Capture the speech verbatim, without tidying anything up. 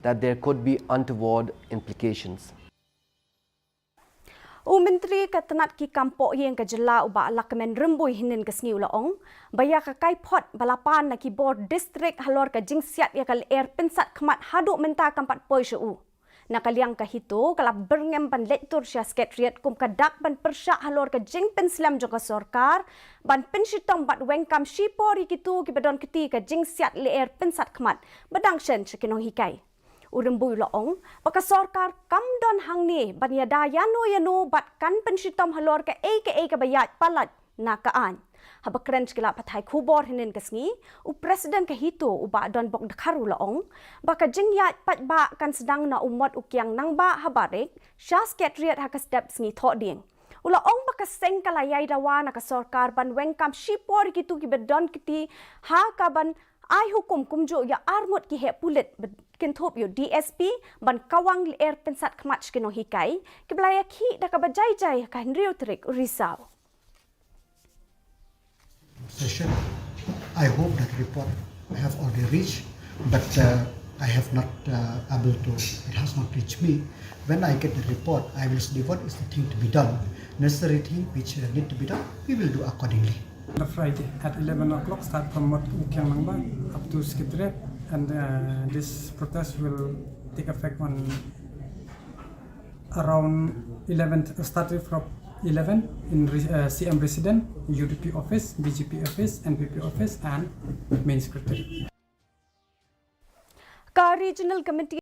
that there could be untoward implications. U Myntri ka tnat ki kam poh ïing ka jylla u Bah Lahkmen Rymbui hynnin ka sngi u la ong ba ïa ka kaiphod ba la pan na ki bor district halor ka jingsiat ïa ka lyer pynsat khmat haduh mynta kam pat poi sha u. Na ka liang ka HITO ka la byrngem ban leit tur sha Secretariat kum ka dak ban pyrshah halor ka jingpynslem jong ka sorkar ban pynshitom bad weng kam shipor ïa kito kiba don kti ka jingsiat lyer pynsat khmat ba dang shen sha ki nonghikai. U Rymbui u la ong ba ka sorkar kam don hangne ban ïada ïano ïano bad kan pynshitom halor kaei kaei kaba ïaid palat na ka aiñ. Haba kren sha ki lad pathai khubor hynnin ka sngi, u President ka HITO u Bah Donbok Dkhar u la ong ba ka jingïaid paidbah kan sdang na u Mot u Kiang Nangbah ha Barik sha Secretariat ha ka step sngi Thohdieng. U la ong ba ka seng ka la ïai dawa na ka sorkar ban weng kam shipor ïa kito kiba don kti ha kaban ai hukum kumjuh ïa arngut ki heh pulit ba kynthup ïa u DSP ban kawang lyer pynsat khmat sha ki nonghikai kiba la ïakhih da kaba jai jai ha ka hynriew tarik u Risaw. Session. I hope that report have already reached, but uh, I have not uh, able to, it has not reached me. When I get the report, I will see what is the thing to be done. Necessary thing which uh, need to be done, we will do accordingly. On Friday at eleven o'clock, start from Mot Ukiang Nangba up to Secretariat, and uh, this protest will take effect on around eleven, started from eleven in uh, C M resident, U D P office, B J P office, N P P office, and main secretary. Ka Regional Committee